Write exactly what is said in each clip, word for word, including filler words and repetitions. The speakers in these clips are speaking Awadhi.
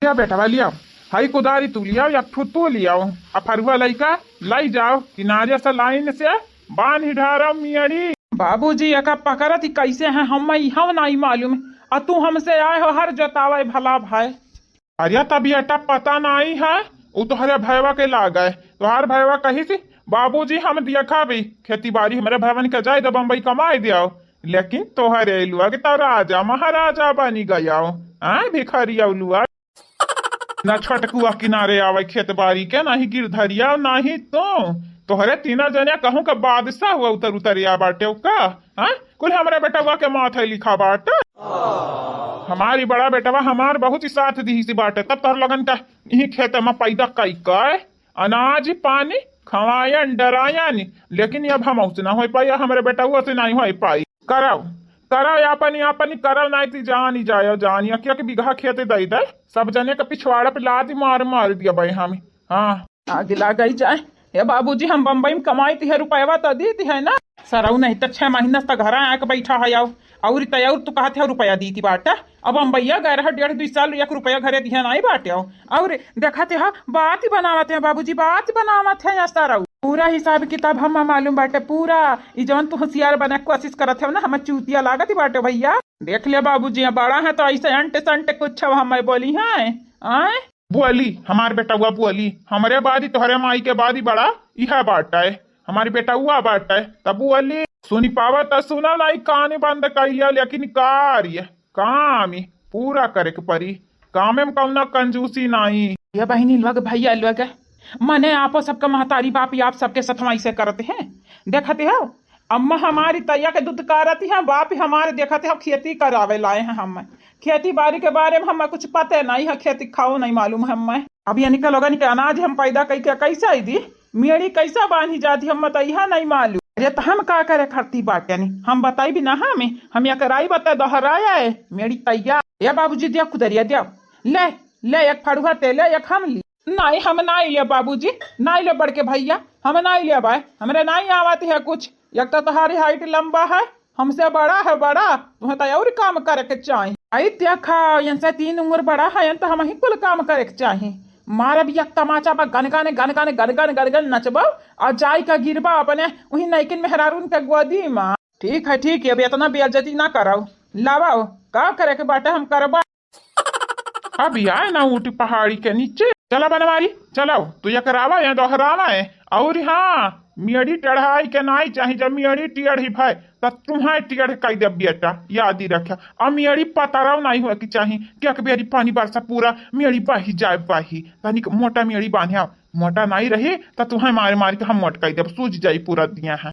लिया बेटवा, लिया, हई कुदारी तू लियाओ, एक ठो तू लियाओ, आ फरुआ लइका लाई जाओ, किनारे से लाइन से बान्ही ढारव मियड़ी। बाबूजी, एका पकड़त ही कैसे हैं, हम इहव नाई मालूम, आ तू हमसे आए हो हर जोतावे भला भाई। अरे तब बेटा पता नाई है, उ तोहरे भयवा के लागे, तोहार भयवा कही थी, बाबूजी हम देखा भी खेती बाड़ी हमरे भयवन के जाए दे बम्बई कमाए दियाओ, लेकिन तोहरे लोग तो राजा महाराजा बनी गया। आए भिखरिया लोग, ना छोटकुआ किनारे आवे खेत बाड़ी के, ना ही गिरधरिया, ना ही तू। तोहरे तीना जने कहूँ का बादशाह हुआ उतर उतरिया बाटे का? हाँ, कुल हमरे बेटवा के माथे लिखा बाटे। हमारी बड़ा बेटवा हमार बहुत ही साथ दी सी बाटे, तब तोहर लगन का यही खेत में पैदा कई के अनाज पानी खवायन डरायन, लेकिन अब हम उससे ना हो पाई, हमरे बेटवा से नहीं हो पाई। करव, करव, आपन, आपन करव, नाई ती जानी जायो, जानी, एक, एक बीघा खेत दे दे, सब जने के पिछवाड़ा पे लात मार, मार दिया भाई हम। हाँ। आग लाग गई जाए। ए बाबूजी, हम बम्बई में कमाई ती है, रुपयवा तो दी ती है ना। सरऊ नहीं तो छह महीना से तो घर आके बैठा है आओ। और तो और तू कहते हो रुपया दी ती बाटा। अब बम्बैया गए रहा डेढ़ दुई साल, एक रुपया घरे दिया नहीं बाटे हो। और देखते हो बात ही बनावत है बाबूजी, बात ही बनावत है यहाँ सरऊ। पूरा हिसाब किताब हम मालूम बाटे पूरा। ई जवन तू होशियार बने के कोशिश करत हो ना, हम चूतिया लागत ही बाटे भैया। देख ले बाबूजी, यहाँ बड़ा है तो ऐसे अंट संट कुछ हम बोली हैं। आए? बोली, हमार बेटउआ बोली, हमरे बादी तोहरे माई के बादी बड़ा इहा बाटे, हमारी बेटउआ बाटे, तब बोली। सुनी पावा त सुना नाई, कान बंद कइलिया, लेकिन कार्य, काम पूरा करे के परी, कामे में कौनो कंजूसी नाई। ये बहिनी लोग, भैया लोग, मने आपो सबके महतारी बाप ही आप सबके सथवा ऐसे करते हैं, देखते हो। अम्मा हमारी तैया के दूध कारत हैं, बाप हमारे देखत हैं, खेती करावे लाए हैं हम। खेती बाड़ी के बारे में हमें कुछ पते नहीं है, खेती खाओ नहीं मालूम है हमें। अब यानी के लोगन के अनाज हम पैदा कई के कैसे आई दी, मेड़ी कैसे बांधी जाती, हम बताइए नहीं मालूम। अरे तो हम का करे खरती बाटे नहीं, हम बताई भी ना हमें, हम या कराई बता दोहराया है, मेड़ी तैयार। ए बाबूजी, दिया कुदरिया दिया, ले, ले एक फड़ुआ तेले, एक हम ली। नाई, हम नाई ले बाबूजी, नाई ले बड़के भैया, हम नाई ले बाय, हमरे नाई आवत है कुछ। एक तो तोहारी height लंबा है, हमसे बड़ा है बड़ा, तुम्हें तो और काम करे के चाही। आई देखा, इनसे तीन उंगुर बड़ा है, इन तो हम ही कुल काम करे के चाही। मारब एक तमाचा बा, गन गन, गन गन, गन गन, गन गन नचबो, और जाई का गिरबा अपने वही नैकिन मेहरारून के गोदी में। ठीक है, ठीक है, अब इतना बेइज्जती ना करो, लावा, का करे के बाटे हम करबा। अब आए ना ऊँट पहाड़ी के नीचे। चला बनवारी, चलाओ, तू एकरावा है, दोहरावा है। और हाँ, मेड़ी टेढ़ाई के नाई चाही, जब मेड़ी टेढ़ी भय, त तुम्हें टेढ़ कई दे बेटा, याद ही रखे। अब मेड़ी पतराव नाई हुआ कि चाही, कि एक बेरी पानी बरसा पूरा मेड़ी बही जाए, बही। तनिक मोटा मेड़ी बांधे, मोटा नाई रही, त तुम्हें मारे मारे के हम मोट कई देब, सूझ जाई पूरा दिया है।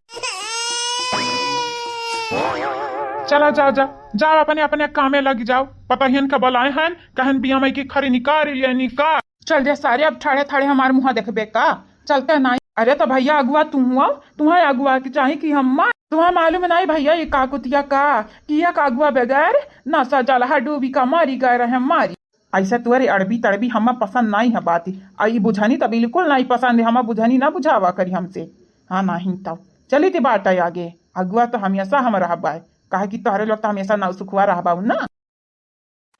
चला, जा, जा, जाओ, अपने, अपने कामे लग जाओ। पता ही इनका बलाए हैं, कहन बिया मई की खरी निकाल लिया, निकाल। चल दे सारे, अब ठाड़े ठाड़े हमार मुँह देखबे का? चलते नाई। अरे तो भैया अगुआ तू हुआ, तुम्हें अगुआ की चाही कि हम मार? तुम्हें मालूम नहीं भैया, ये का कुतिया का, कि ये का अगुआ बगैर ना सजल है, डूबी का मारी गए रहे मारी। ऐसा तुअरे अड़बी तड़बी हम्मा पसंद नाई है बाती। आ ई बुझनी त बिल्कुल नाई पसंद है, हम्मा बुझनी ना बुझावा करी हमसे। हाँ, नाहीं तब चली ती बाटा आगे। अगुआ तो हमेशा हम रहबा है, काहे कि तोहरे लोग तो हमेशा नौ सुखुआ रहबा हूँ ना।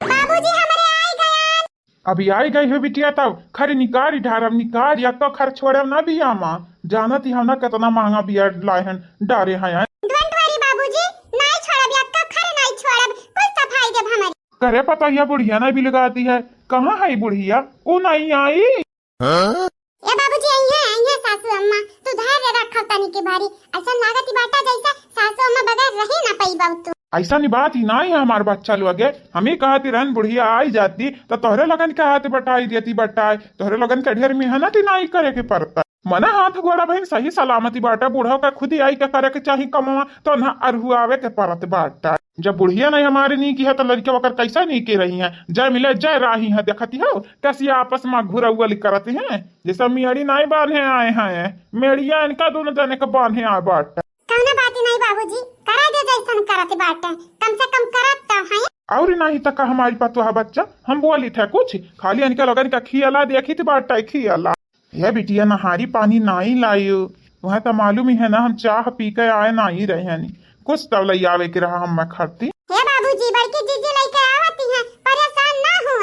बाबूजी, हमरे आई गया। अभी आई गई हो बिटिया, तब खरी निकारी ढारब निकार, या तो खर छोड़ब ना बिया माँ। जानत ही हम ना कितना महंगा बिया लाए हैं, डारे हैं। Don't worry बाबूजी, नाई छोड़ब, या तो खर नाई छोड़ब, कुल सफाई देब हमारी। करे पतोहिया बुढ़िया ना बिलगाती है, कहाँ है बुढ़िया? ऊ नहीं आई। हाँ? ए बाबूजी, आई है, आई है सासू अम्मा, तू धैर्य रखव तनी के बारी। ऐसा लागत ही बाटा जैसा सासू अम्मा बगैर रहे ना पई बाबू तू। ऐसा नहीं बात ही ना है हमार बच्चा लोग है। हम ही कहती रहन बुढ़िया आई जाती तो तोहरे लगन के हाथ बटाई देती बटाई, तोहरे लगन के ढेर मेहनत ही नहीं करे के पड़ता। मना हाथ गोड़ा बहिन सही सलामती बाटा, बूढ़ा का खुद ही आई के करे के चाही कमवा, तो ना अरहुआवे के परत बाटा। जब बुढ़िया नहीं हमारे नीकी है, तो लड़के ओकर कैसा नीके रही हैं? जय मिले, जय राही हैं, देखती हो, कैसी आपस में घुरौल करती हैं, जैसा मेड़ी नहीं बांधे आए हैं, मेड़िया इनका दोनों जने के बांधे आए बाटा। कौनो बात नहीं बाबूजी, करा दे जैसन करत बाटे, कम से कम करत तो हैं। और नहीं तो का हमारी पतोहा बच्चा, हम बोली थे कुछ, खाली इनके लोगन का खियाला देखी थी बाटा, खियाला। हे बिटिया, नहारी पानी नाई लायो, तुम्हें तो मालूम ही है ना, हम चाह पी के आए नाई रहे हनी, कुछ तब लई आवे के रहा हम खरती। हे बाबूजी, बड़की जीजी लेके आवती हैं, परेशान ना हो।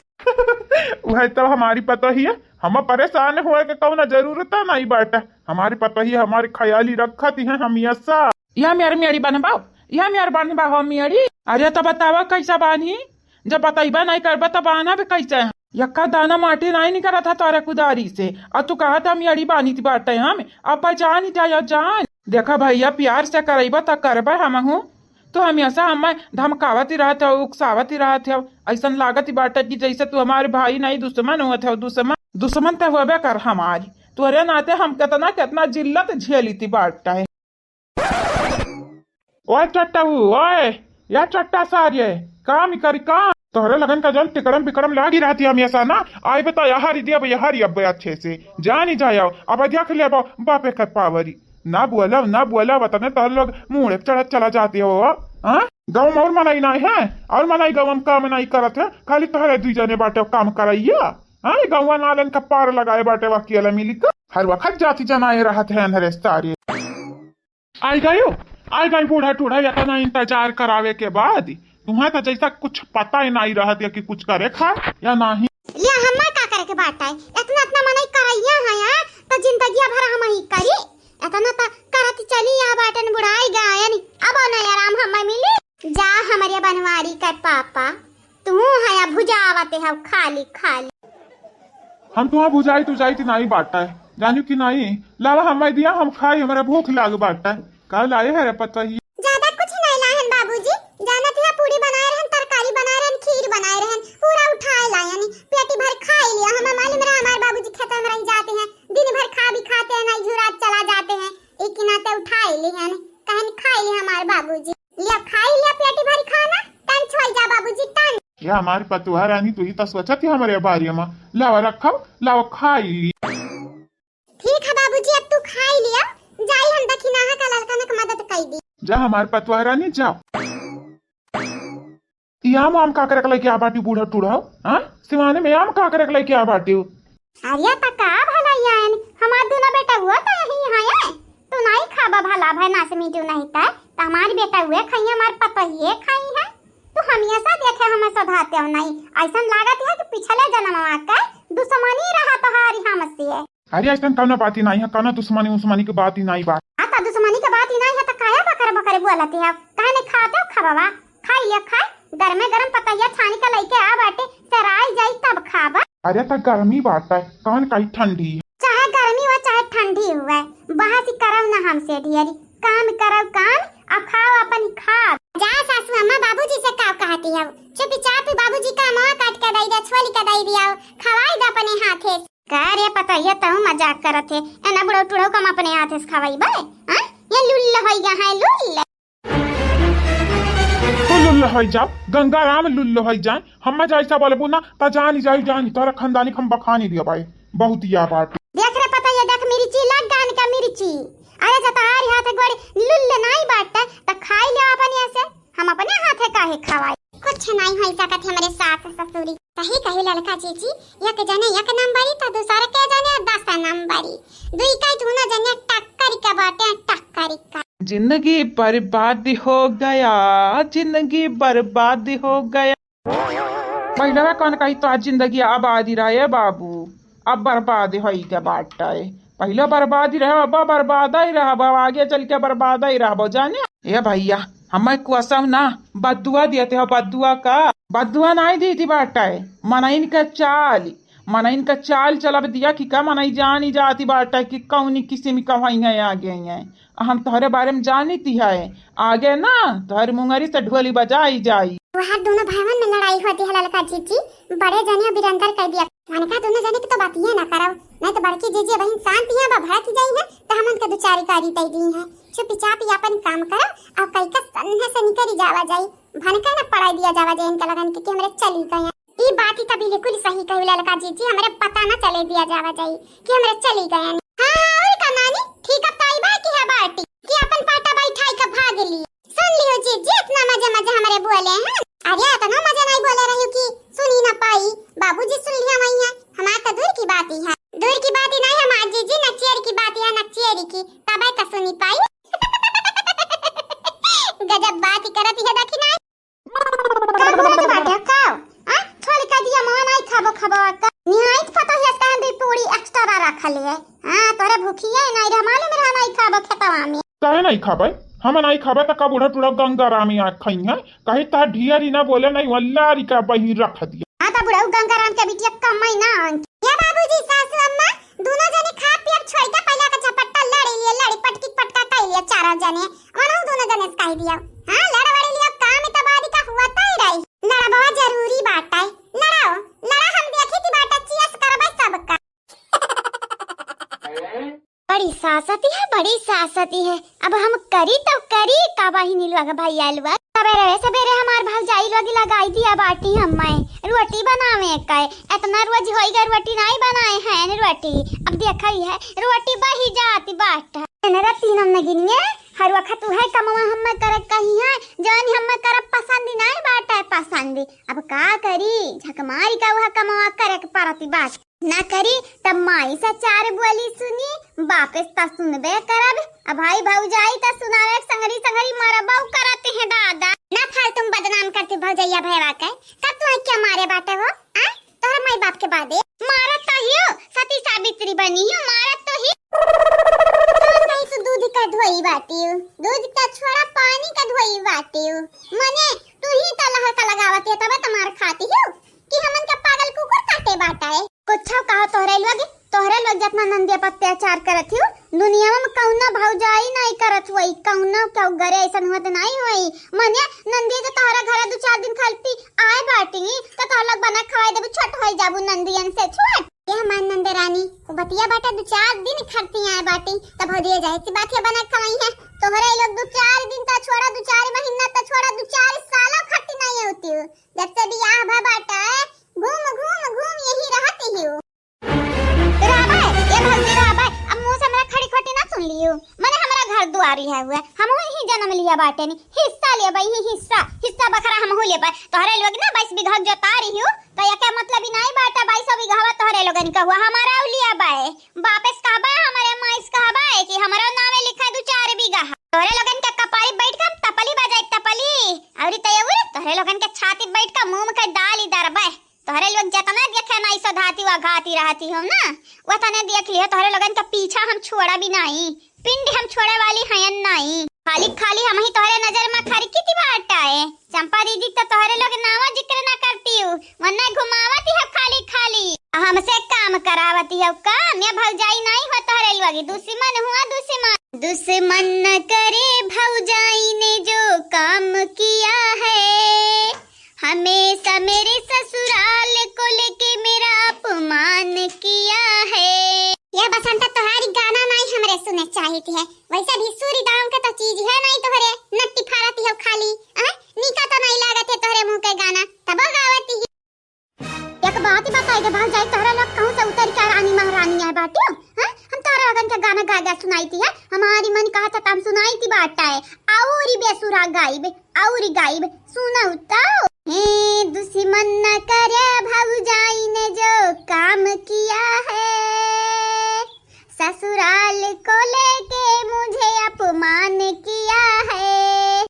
है तो हमारी पतोहिया, हम परेशान होए के कौनो जरूरत नहीं बाटे। हमारी पतोहिया हमारी ख्याली रखत है हमेशा। या मेरी मेरी बनबाओ, या मेरी बनबा हो मेरी। अरे तो बतावा कैसा बानी, जब बतैबा नहीं करबा तो बाना भी कैसे है? यक्का दाना माटी नहीं निकलत है तोरे कुदारी से, और तू कहत हम मेरी बानी थी बाटे हम। अब जान जाओ जान। देखा भैया, प्यार से करैबा त करबा हमहू। तू हमेशा हमें धमकावत ही रहत हो, उकसावत ही रहत हो। ऐसन लागत ही बाटे कि जैसे तू हमारे भाई नहीं, दुश्मन होत हो। दुश्मन, दुश्मन त होबे कर हमारी। तोरे नाते हम कितना, कितना जिल्लत झेली थी बाटे। ओए चट्टाऊ, ओए, या चट्टा सारे, काम ही करी काम। तोहरे लगन का जन टिकड़म बिकड़म लागी रहती हमेशा ना। आई बता, यहाँ रिदी अब, यहाँ री अब अच्छे से। जानी जाओ, अब देख ले अब, बापे कर पावरी। ना बोला, ना बोला, वतने तोहरे लोग मुड़े चढ़त चला जाते हो। हाँ? गाँव में और मनई नहीं है, और मनई गाँव में काम नहीं करत है, खाली तोहरे दुई जने बाटे काम करैया। हाँ, गाँव नालन का पार लगाए बाटे, वकील मिली का हर वक्त जाति जनाए रहत है अनहरे सारे। आई गयो, आई गई बूढ़ा टूढ़ा, इतना इंतजार करावे के बाद। तुम्हें तो जैसा कुछ पता ही नहीं रहत या कि कुछ करे खा या नहीं। ले हम्मा का करे के बात है, इतना इतना मनई करैया है यहाँ, तो जिंदगी भर हम ही करी। इतना तो करत चली यहाँ बाटन बुढ़ाई गायन, अब नहीं आराम हमें मिली। जा हमरे बनवारी के पापा, तू है भुजावते हो खाली खाली। हम तुहा बुझाई तू जाई थी नहीं बाटा है, जानू कि नहीं? लावा हमारे दिया, हम खाई, हमारा भूख लाग बाटा है। का लाए है रे पतोहिया? ज्यादा कुछ नहीं लाहन बाबूजी, जानत है पूरी बनाए रहन, तरकारी बनाए रहन, खीर बनाए रहन, पूरा उठाए लायन, पेटी भर खाई लिया। हमें मालूम रहा हमारे बाबूजी खेत में रह जाते हैं, दिन भर खा भी खाते हैं, नहीं झुरात चला जाते हैं, एक नाते उठाए लिहन, कहन खाई लिया हमारे बाबूजी। लिया खाई लिया पेटी भर खाना, टंच होई जा बाबूजी, टंच। ये हमारी पतुहा रानी, तू ही तो सोचत है हमारे बारे में। लावा रखब, लावा खाई ली। ठीक है बाबूजी, अब तू खाई लिया, जाई हम दखिनाहा का ललकन के मदद कई दी। जा हमार पतुहा रानी, जा। ई आम आम का करे के लेके आ बाटी बूढ़ा टूढ़ा, हाँ? सिवाने में आम का करे के लेके आ बाटी? अरे त का भला यान, हमार दूनो बेटा हुआ तो यही है, तू नहीं खाबा भला भाई, ना से मीठू नहीं त, त हमार बेटा हुए खाई, हमार पतोहिए खाई है। तू हमेशा देखे हमें सधाते हो नहीं, ऐसन लागत है कि पिछले जन्म के दुश्मनी रहा तोहारी हमसे। अरे, ऐसन कौनो बात ही नहीं है, कौनो दुश्मनी उस्मनी के बात ही नहीं बा। आ, त दुश्मनी के बात ही नहीं है, त काहे बकर बकर बोलत है? काहे नहीं खाते हो खबवा? खाई लिया, खाई। गरमे गरम पतैया छानी के लइके आ बाटे, सराई जाई तब खाबा। अरे, त गर्मी बाटे, कौन कही ठंडी? चाहे गर्मी हुआ, चाहे ठंडी हुआ, बहस ही करब ना हमसे ढेरी। काम करब काम, अब खाओ अपन खाब। जा सासू अम्मा, बाबूजी से का कहती हो? चुपचाप बाबूजी का मुँह काट के दई दे, छोली के दई दिया, खवाई दे अपने हाथे। का रे पतोहिया, तहु मजाक करत है? एना बुढ़ऊ टुढ़ऊ कम अपने हाथे से खवइबे? हाँ? ये लुल्ल होई गया है, लुल्ल। तू लुल्ल होई जा, गंगाराम लुल्ल होई जाए। हम्मा जैसा बोलबू ना, त जानी जाई, जानी, तोरा खानदानी हम बखानी दिया भाई, बहुत या बात। देख रे पतोहिया, देख मिर्ची लग गान का मिर्ची। अरे जतारी हाथ गोड़ी लुल्ल नाई बाटे, त खाई ले अपन यहाँ से। हम अपने हाथे काहे खवाई? कुछ नहीं होई सकत हमरे सास ससुरी। सही कही ललका जीजी, एक जने एक नंबरी तो दूसर के जने दस नंबरी। दुई का दोनों जने टक्कर के बाटे, टक्कर का। जिंदगी बर्बाद हो गया, जिंदगी बर्बाद हो गया। पहिलवा कौन कही तो जिंदगी आबादी रहे बाबू, अब बर्बाद होई के बाटे। पहिले बर्बादी रहे, अब बर्बाद ही रहब, अब आगे चल के बर्बाद ही रहब, जाने। ए भैया, हमें कसम ना, बद्दुआ दियत हो, बद्दुआ का? बद्दुआ नहीं दी थी बाटे, मनइन के चाल, मनइन के चाल चलब दिया कि का मनई जानी जाती बाटे कि कौनी किस्म का होई है आगे हैं। हम तोहरे बारे में जानी थी है, आगे ना तोहरे मुंगरी से ढोली बजाई जाई। वहाँ दोनों भाईवन में लड़ाई होती है ललका जीजी, बड़े जने बिरंदर कर दिया। वनका दोनों जने के तो बात ये ना करब, नहीं तो बड़की जीजी बहन शांत ही बा, भड़क जाई है तो हम उनके दो चार गारी दे दी है। चुपचाप ही अपन काम करब और कई का सन्ने से निकल जावा जाई, भनका ना पड़ाई दिया जावा जाई इनका लगन के कि हमरे चली गए। ई बात ही तो बिल्कुल सही कही ललका जीजी, हमरे पता ना चले दिया जावा जाई कि हमरे चली गए। हाँ, और का नानी, ठीक अब ताई बा की है बाटी कि अपन पाटा बैठाई का भाग ली। सुन लियो जीजी, इतना मजे मजे हमरे बोले हैं। अरे, इतना मजे नहीं बोले रही कि सुनी ना पाई, बाबूजी सुन लिया वही है। हमार तो दूर की बात ही है, दूर की बात ही नहीं, हमार जीजी नचियर की बात है, नचियर की, तबे तो सुनी पाई। गजब बात ही करत है, देखी ना। का बोलत बाटे, खाओ? आ? छोड़ के दिया, माँ नहीं खाबो, खाबो, का? खलिए। हाँ, तोरे भूखिए नहीं रहे, मालूम रहा नहीं खाबो खेतवा में। काहे नहीं खाबे? हम नहीं खाबे त का बूढ़ा टूढ़ा गंगा राम यहाँ खाई है? कहीं ता ढियरी ना बोले नहीं, वल्लारी का बही रख दिया। हाँ, त बुढ़ऊ गंगा राम के बिटिया कमाई ना आन। ये बाबूजी, सासू अम्मा, दोनों जने खा पिया छोड़ के पहले का झपट्टा लड़ी लिए, लड़ी पटकी पटका कह लिए चारों जने। मनो दोनों जने से कह दिया। हाँ, लड़ वड़ी लियो, काम तो बाद का हुआ तय रही। लड़बवा जरूरी बात है। लड़ाओ, लड़ा हम देखी थी बाटा, चियस करबे सबका। बड़ी सासती है, बड़ी सासती है। अब हम करी तब करी, का बहिनी लोग, भैया लोग। सबेरे सबेरे हमार भौजाई लोग लगाई दिया बाटी हमें रोटी बनावे का। इतना रोज होई गए रोटी नहीं बनाए हैं रोटी। अब देखा ही है रोटी बही जाती बाट। इनरा तीनों नगिनिए हर वक्त उहे कमवा हमें करे कही है, जौन हमें करब पसंद नहीं बाटे पसंद। अब का करी, झकमारी का वह कमवा करे के परती बात। ना करी, तब माई से चार बोली सुनी, बापे से त सुनबे करब। अब भाई भौजाई त सुनावे के संगरी संगरी मरबऊ करत हैं दादा। ना फालतू में बदनाम करती भौजैया भैया के, तब तुम्हें क्या मारे बाटे हो? आ? तोहर माई बाप के बादे मारत तो हियो, सती सावित्री बनी हियो, मारत तो ही। कौन कही तू दूध का धोई बाटी हो? दूध का छोड़ा पानी का धोई बाटी हो। मने तू ही तो लहर का लगावत है, तबे तो मार खाती हो। कि हमन के पागल कुकुर काटे बाटा है। कुछ कहा तोहरे लोग, तोहरे लोग जितना नंदिया पर अत्याचार करत हियो, दुनिया में कौनो भौजाई नहीं करत होई, कौनो केहू घरे ऐसन होत नहीं होई। मने नंदिया तो तोहरे घरे दो चार दिन खाली आए बाटी, तो तोहरे लोग बना खवाई देबू, छोट होई जाबू नंदियन से छोट। ये हमार नंद रानी, वो बतिया बाटा दो चार दिन खाली आए बाटी, तब भौजी जाहिर सी बात है बना खवाई है। तोहरे लोग दो चार दिन तो छोड़ा, दो चार महीना तो छोड़ा, दो चार सालों खाली नहीं होती हो। जब से बियाह भा बाटा है, घूम, घूम, घूम यही रहत ही हो। राबे, ए भौजी राबे, अब मुँह से हमरा खड़ी खोटी ना सुन लियो। मने हमरा घर दुआरी है हुआ, हम ही जन्म लिया बाटे नी, हिस्सा लेबे ही हिस्सा, हिस्सा बखरा हम हो लेबे। तोहरे लोग ना बाईस बीघा जोता रही हो, तो एके मतलब ही नहीं बाटे बाईस बीघा तोहरे लोगन का हुआ, हमारा उ लिया बाए। बापेस कहबे, हमारे माइस कहबे कि हमारा नावे लिखा दो चार बीघा। तोहरे लोगन के कपारी बैठ के हम तपली बजाई तपली, और तयउर तोहरे लोगन के छाती बैठ के मुंह में के डाली दरबे। तोहरे लोग जतना देखे ना ऐसो धाती वा घाती रहती हो ना, वतने देख लियो, तोहरे लोगन का पीछा हम छोड़ा भी नहीं, पिंड हम छोड़े वाली हयन नहीं। खाली खाली हम ही तोहरे नजर में खरकी थी बाटा है। चंपा दीदी तो तोहरे लोग नावा जिक्र ना करती हो, वरना घुमावती है खाली खाली। हमसे काम करावती हो काम, ये भौजाई नहीं हो तोहरे लोग, दुश्मन हुआ दुश्मन। दुश्मन न करे भौजाई ने जो काम किया है, हमेशा मेरे ससुराल को लेके मेरा अपमान किया है। यह बसंत तोहारी गाना नहीं हमरे सुने चाहित है। वैसे भी सूरी दाम के तो चीज है नहीं तोहरे, नट्टी फारत हो खाली। आ? नीका तो नहीं लागत है तोहरे मुंह के गाना, तबो गावत ही। एक बात ही बताई दे भौजाई, तोहरे लोग कहूँ से उतर के रानी महारानी है बाटियो? हाँ? हम तोहरे लोगन के गाना गा गा सुनाई थी है, हमारी मन कहा था तम सुनाई थी बाटा है। और ही बेसुरा गाइब, और ही गाइब, सुनाऊ तो। हे दुश्मन न करे भौजाई ने जो काम किया है, ससुराल को लेके मुझे अपमान किया है।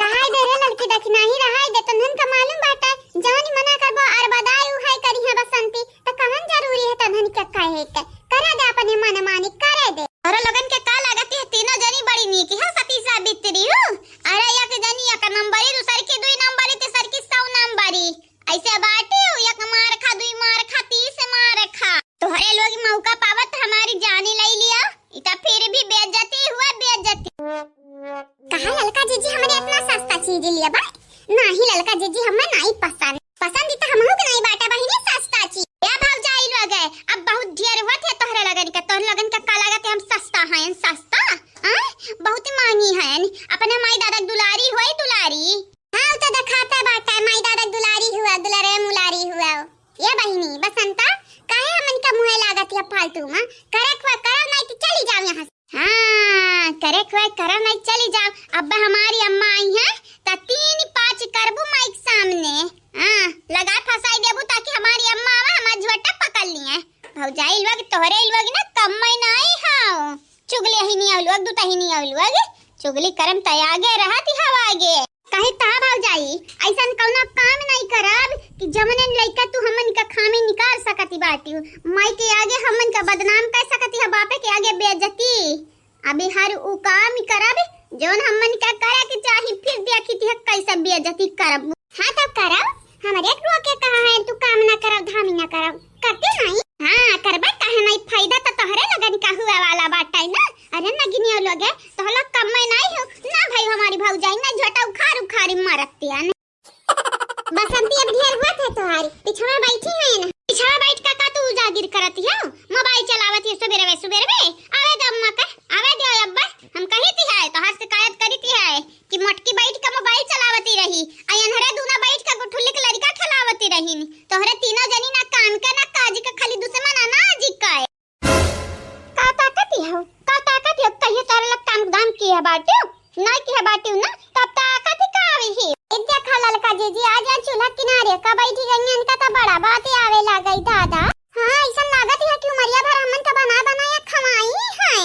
रहाई दे रे लड़की दखिनाही, रहाई दे, तन्हन का मालूम बाटे, जौन मना करबो अरबदाई उहाई करिहे बसंती, त कवन जरूरी है तन्हन के कहे के? करे दे अपने मन मानी, करे दे। तोहरे लोगन के का लागत है, तीनों जनी बड़ी नीक है सती सावित्री हो। अरे एक जनी एक नंबरी, दूसर की दुई नंबरी, तीसर की सौ नंबरी। ऐसे बाटी हो, एक मार खा, दुई मार खा, तीस मार खा। तोहरे लोग मौका पावत हमारी जानी लई लिया, इता फिर भी बेइज्जती हुआ, बेइज्जती। कहा ललका जीजी हमने इतना सस्ता चीज लिया बा? नाही ललका जीजी हमें नाही पसंद। पसंद इता हमहू के नाही बाटा बहिनी सस्ता चीज। ए भौजाई लोग, अब बहुत ढेर हुआ थे तोहरे लगन के, तोहरे लगन के का लागत है हम सस्ता हैं, सस्ता? आय? बहुत ही महंगी हैं। अपने माई दादा के दुलारी होई दुलारी। हाँ, उ तो देखाता बाटा, माई दादा के दुलारी हुआ, दुलारे मुलारी हुआ। ये बहिनी बसंता, काहे हमन का मुँहे लागत है फालतू में? करे के बा करब, नहीं तो चली जाओ यहाँ से। हाँ, करे के बा करब, नहीं चली जाओ। अब हमारी अम्मा आई हैं, त तीन पाँच करबू माई के सामने। हाँ, लगा फंसाई देबू ताकि हमारी अम्मा आवे, हमार झोटा पकड़ लिए। भौजाई लोग, तोहरे लोग ना कम में नहीं हो। चुगली ही नहीं आओ लोग, दूता ही नहीं आओ लोग। चुगली करम त आगे रहत ही हवा आगे। काहे त भौजाई, अइसन कउनो काम नाहीं करब कि जवने लइका तू हमन का खामी निकाल सकती बाटिउ। माई के आगे हमन का बदनाम कर सकती है, बापे के आगे बेइज्जती। अबे हर उ काम करब जउन हमन का करे के चाही, फिर देखी ती कइसे बेइज्जती करब। हाँ तब करब, हमरे के रोके कहा है तू काम ना करब, धामी ना करब, करते नाहीं। हाँ करबे काहे नाहीं, फायदा त तोहरे लोगन का हुए वाला बाटे ना। अरे नगिनिया लोगे, तोहला कम्मे नाहीं हो ना भाई, हमारी भौजाई ना झोटा उखाड़ उखाड़ मरतिया ने। बसंती अब ढेर हुआ थे तोहारी, पिछवा बैठी है ना, पिछवा बैठ का, का तू उजागिर करत हो, मोबाइल चलावत हो सुबेरवे सुबेरवे। आवे दे अम्मा का, आवे दे अब्बा, हम कही ती है, तोहार शिकायत करी ती है कि मोटकी बैठ के मोबाइल चलावती रही, आ एनहरे दूना बैठ के गुठुल्ली के लड़का खेलावती रही। तोहरे तीनों जनी ना काम के ना काज के, खाली दुश्मन अनाज के। का ताकत हो, का ताकत हो, कहियो तोहरे लोग काम धाम किहे बाटिउ, नाहीं किहे बाटिउ ना, तब ताकत ही का आवे ही। ए देखा ललका जीजी, आज यहाँ चूल्हा किनारे का बैठी गई, इनका तो बड़ा बात आवे लागई दादा। हाँ, अइसन लागत है कि उमरिया भर हमन का बना बनाया खवाई है।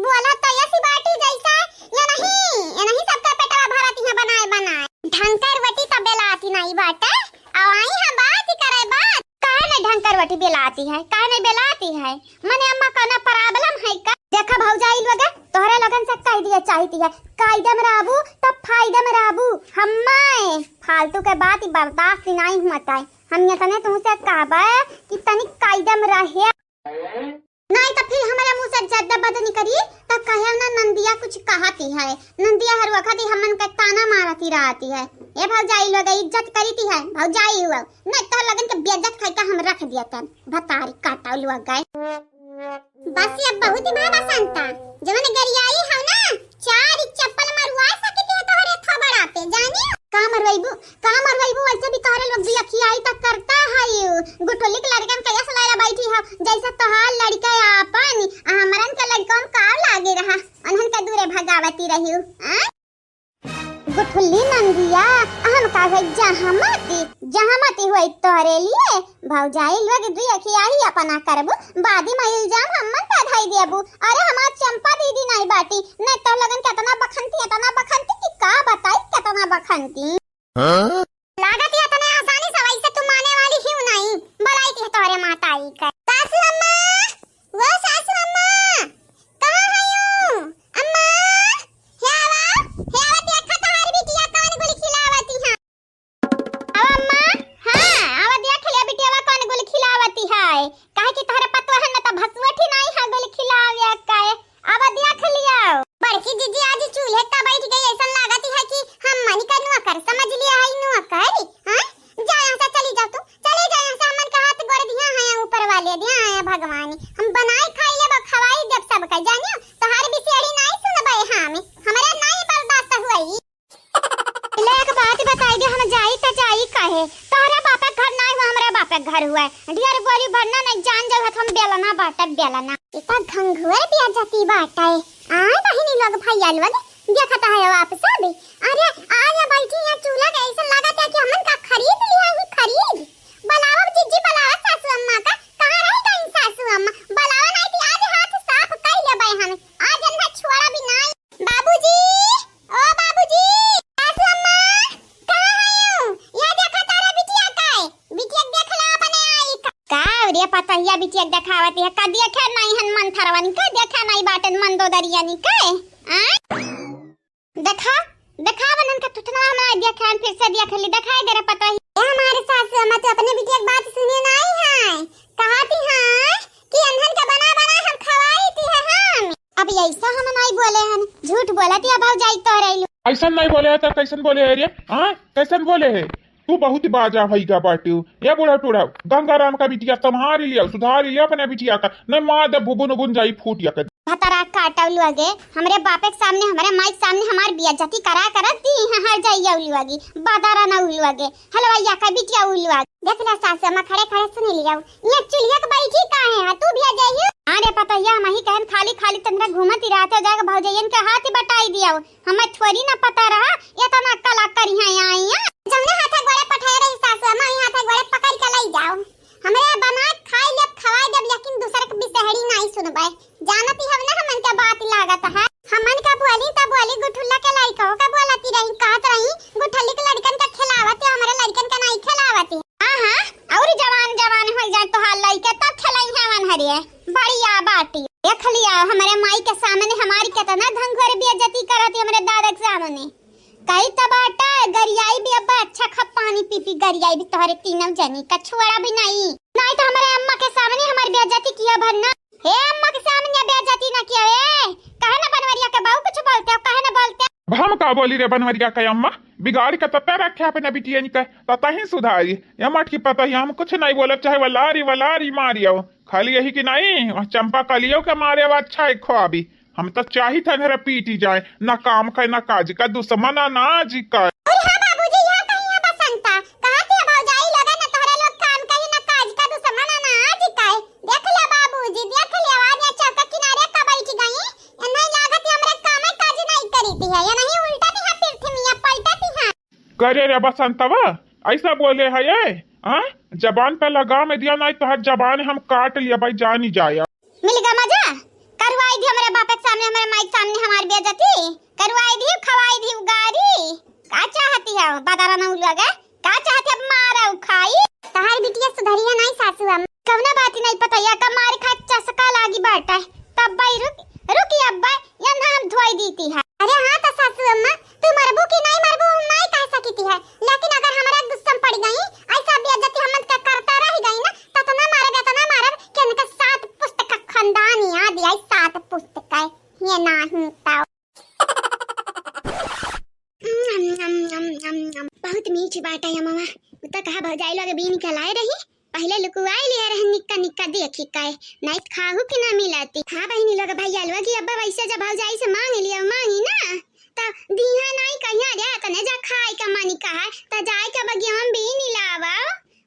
बोला तो ऐसी बाटी जैसा ये नहीं, ये नहीं सबका पेटवा भरत है बनाए बनाए। ढंकर रोटी तो बेलाती नहीं बाटे, अब आई है बात करे बात। काहे नहीं ढंकर रोटी बेलाती है, काहे नहीं बेलाती है? मने अम्मा कउनो problem है का? देखा भौजाई लोगे, तोहरे लोगन से कह दिया चाहती है, कायदे में रहबू तब फायदे में रहबू। हम्मे फालतू के बात ही बर्दाश्त नहीं हुआ है। हम ये तने तुमसे कहबे कि तनी कायदे में रहे। नहीं तो फिर हमारे मुंह से ज्यादा बात निकली तो कहे ना नंदिया कुछ कहती है। नंदिया हर वक्त ही हमन के ताना मारती रहती है। ए भौजाई लोग इज्जत करीती है, भौजाई हुआ। नहीं तो लोगन के बेइज्जत करके हम रख दिया तन। भतारी काटा लोग गए। बस ये बहुत ही भावा संता, जवन गरियाई है ना, चार चप्पल मरुआ सके के तोहरे थोबड़ा पे, जानी? का मरवाइबू, का मरवाइबू, वैसे भी तोहरे लोग भी अखियाई तक करता है यू। गुठुल्ली के लड़कन के यस लायला बैठी है, जैसे तोहार लड़का आपन, आ हमरन के लड़कन का लागे रहा, उन्हन के दूरे भगावती रही, हाँ? गुठुल्ली नंदिया, हम का है जहमती, जहमती हुई तोहरे लिए, भौजाई लोग दुई अखियाही अपना करबू, बादी में इल्जाम हमन पे धई देबू। अरे हमार चंपा दीदी नहीं बाटी, नहीं तो लगन केतना बखनती, एतना बखनती कि का बताई, केतना बखनती। हाँ? लागत है एतने आसानी से वैसे तू माने वाली ही नहीं, बुलाई थी तोहरे माताई का। सासू अम्मा, वो सासू अम्मा, कहाँ है यू? अम्मा, हे आवा, हे आवा, देखा तोहार बिटिया कौन गुल खिलावती है। अब अम्मा, हाँ, अब देख लिया बिटियावा कौन गुल खिलावती है। काहे कि तोहरे पतोह है न त भसुअठी नहीं है गुल खिलावे का। अब देख लिया। बड़की जीजी आज चूल्हे का बैठ गई, ऐसा लागत है कि हम मनी का नौकर समझ लिया है, नौकर। हाँ? जा यहाँ से, चली जाओ तू, चली जाओ यहाँ से, हमन का हाथ गोड़ दिया है ऊपर वाले, दिया है भगवान। हम बनाए खाई लेब, खवाई देब सबका, जानियो, तोहार बिसेड़ी नहीं सुनबे हम, हमरे नहीं बर्दाश्त हुई। ले एक बात बताई दे, हम जाई त जाई काहे? तोहरे बापे के घर ना हुआ, हमरे बापे के घर हुआ है। ढेर बोली भरना नहीं, जान जाऊ हम बेलना बाटे, बेलना। इतना घंघुअर बेइज्जती बाटे। आ बहिनी लोग, भैया लोग, देखत है आप सब। अरे आज बैठी यहाँ चूल्हा के, ऐसा लागत है कि हमन का खरीद लिया है, खरीद। बुलावा जीजी, बुलावा सासू अम्मा का। कहाँ रह गई सासू अम्मा? बुलावा नहीं थी, आज हाथ साफ कर लेबे हम। आज इन्हें छोड़ा भी नहीं। बाबूजी, ओ बाबूजी, सासू अम्मा, कहाँ हयू? ये देखा तारा बिटिया का है, बिटिया देख ला अपने आई का। का रे पतहिया बिटिया देखावती है, का देखे नहीं हन मंथरवन का, देखे नहीं बाटन मंदोदरियन का, आ? देखा, देखा बनन का तुतना हमारा देखे हन, फिर से देख ली, दिखाई दे रे पतहिया। ए हमारे सासू अम्मा तो अपने बिटिया की बात सुने नहीं है, कहती है कि अनहन का बना बना हम खवाई थी है हम। अब ऐसा हम नहीं बोले हन, झूठ बोलत या भौजाई तोहरे लो। ऐसन नहीं बोले है तो कैसन बोले है रे? हाँ, कैसन बोले है? तू बहुत बाजा भई गा बाटियो। ये बूढ़ा टूढ़ा, गंगाराम का बिटिया संभाल लिया, सुधार लिया अपने बिटिया का, नहीं मार दे भुबुन उबुन जाई फूट या कर। भतरा काटव लुआ गे, हमरे बापे के सामने, हमरे माई के सामने हमार बेइज्जती करा करत दी है, हर जाइया उलुआ गे, बादारा ना उलुआ गे, हलवाइया का बिटिया उलुआ गे। देख ला सासू अम्मा खड़े खड़े सुन लिया। ये चुलिया के बैठी काहे है? तू भी आ जाइयो। अरे पतोहिया, हम ही कहन खाली खाली तंद्रा घूमत ही रहते हो, जाके भौजैयन के हाथ ही बटाई दिया हो। हमें थोड़ी ना पता रहा, इतना कला करी है आई है। जौने हाथे गोड़े पठाए रही सासू अम्मा, वही हाथे गोड़े पकड़ के लई जाओ। हमरे बना खाई लेब, खवाई देब, लेकिन दूसर के बिसहरी नहीं सुनबे। जानती हव ना हमन के बात लागत है। हमन का बोली त बोली गुठुल्ला के लइका का बोलती रही, कहत रही गुठुल्ला तोहार लइके तब खेलइहैं वनहरिया। बढ़िया बाटी। देख लिया, हमरे माई के सामने हमारी केतना ढंग से बेइज्जती करत ही हमरे दादा के सामने। कही त बाटा, गरियाई भी अब अच्छा खा पानी पी पी गरियाई भी तोहरे तीनों जनी का छोड़ा भी नहीं। नहीं तो हमरे अम्मा के सामने हमारी बेइज्जती किया भर ना। हे अम्मा के सामने बेइज्जती ना किया वे। काहे ना बनवरिया के बहू कुछ बोलते हो, काहे ना बोलते? अब हम का बोली रे बनवरिया के अम्मा? बिगाड़ के तत्ता रखे अपने बिटियन के, ततही सुधारी। ये मटकी पतही हम कुछ नहीं बोलब, चाहे वलारी वलारी मारियो। खाली यही कि नहीं, वह चंपा कलियो के मारे अब अच्छा है ख्वाबी। हम तो चाहित है नहरे पीटी जाए, ना काम का ना काज का, दुश्मन अनाज का। अरे हाँ बाबूजी, यहाँ कहीं है बसंता? कहाँ थी भौजाई लोग ना तोहरे लोग काम का ही ना काज का, दुश्मन अनाज का। देख लिया बाबूजी, देख लिया, आज यहाँ चौक के किनारे का बैठ गई। ये नहीं लागत, ये हमरे काम काज नहीं करी थी है, ये नहीं उल्टा थी है पृथ्वी, ये पलटा थी है। करे रे बसंतवा, ऐसा बोले है ये? हाँ, जबान पे लगाम दिया नहीं तो हर जबान हम काट लिया भाई, जानी जाया। मिल गा मजा, करवाई दी हमरे बाप के सामने, हमरे माई के सामने हमारी बेइज्जती करवाई दी, खवाई दी उगारी। का चाहती है बदारा नौलुआ गा? का चाहती अब मारा खाई? तहार बिटिया सुधरिया नहीं सासू अम्मा। कवना बात नहीं पता या का मार खा चसका लागी बाटा। तब भाई रुक, रुक अब्बा, या नाम धोई दीती है। अरे हाँ तो सासू अम्मा, तू मरबू कि नहीं मरबू हम नहीं कह सकीती है, लेकिन अगर हमरा गुस्सा पड़ गई, ऐसा बेइज्जती हमन का करता रह गई ना, तो इतना मारब, इतना मारब कि इनका सात पुस्त का खानदान याद आई, सात पुस्त का। ये नहीं तो। बहुत मीठ बाटा है मामा। उ तो कहा भौजाई लोग बीन के लाए रही, पहले लुकुआई लिया रहे निक्का निक्का देखी काए, नहीं खाहू कि ना मिलाती। हाँ बहिनी लोग, भैया लोग, अब वैसे जब भौजाई से मांग लिया, मांगी ना, तो दीहा नहीं कहिया रे, तने जा खाए का मन कहा, तो जाए के बगिया में बीन लावा।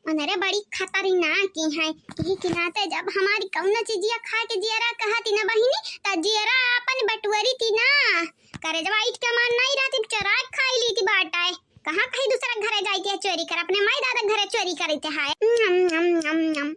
अनरे बड़ी खतरनाक की है, यही के नाते जब हमारी कौनो चीजिया खा के जियरा कहती ना बहिनी, त जियरा अपन बटुअरी थी ना, करे जब ईट के मान नहीं रहती, चोरा के खाई ली थी बाटा है। कहाँ कहीं दूसरा घरे जाती है चोरी कर, अपने माई दादा घरे चोरी करते है। नम, नम, नम, नम।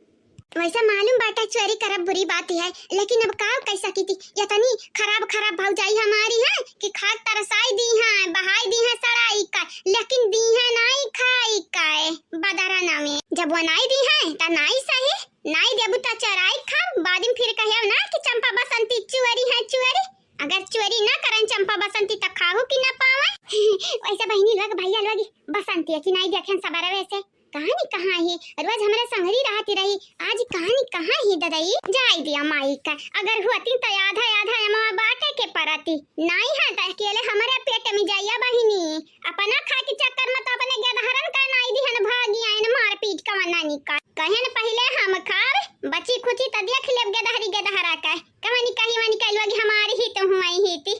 वैसे मालूम बाटा चोरी करब बुरी बात है, लेकिन अब का कैसा की थी, इतनी खराब खराब भौजाई हमारी है कि खाक तरसाई दी है, बहाई दी है सड़ाई का, लेकिन दी है नाई खाई का है बदरा नामे। जब वो नाई दी है त नाई सही, नाई देबू त चोराई खा, बाद में फिर कहे ना कि चंपा बसंती चुअरी है चुअरी। अगर चोरी ना करन चंपा बसंती त खाहू कि ना पावे। वैसे बहिनी लोग भैया लोग बसंती है कि नाई देखें सबरवे से। कहानी कहाँ है? रोज हमरे संगरी रहती रही, आज कहानी कहाँ है ददई? जाई दिया माई का, अगर हुआती तो आधा आधा एमा बाटे के परती। नाई है त अकेले हमरे पेट में जाइया बहिनी, अपना खाए के चक्कर में तो अपने गेदहरन का नाई दिहन भागी आइन मारपीट का वनानी का। कहेन पहले हम खाब, बची खुची त देख लेब गेदहरी गेदहरा का। कहानी कहीं वानी कह लोग हमारी ही तो हुआ ही थी।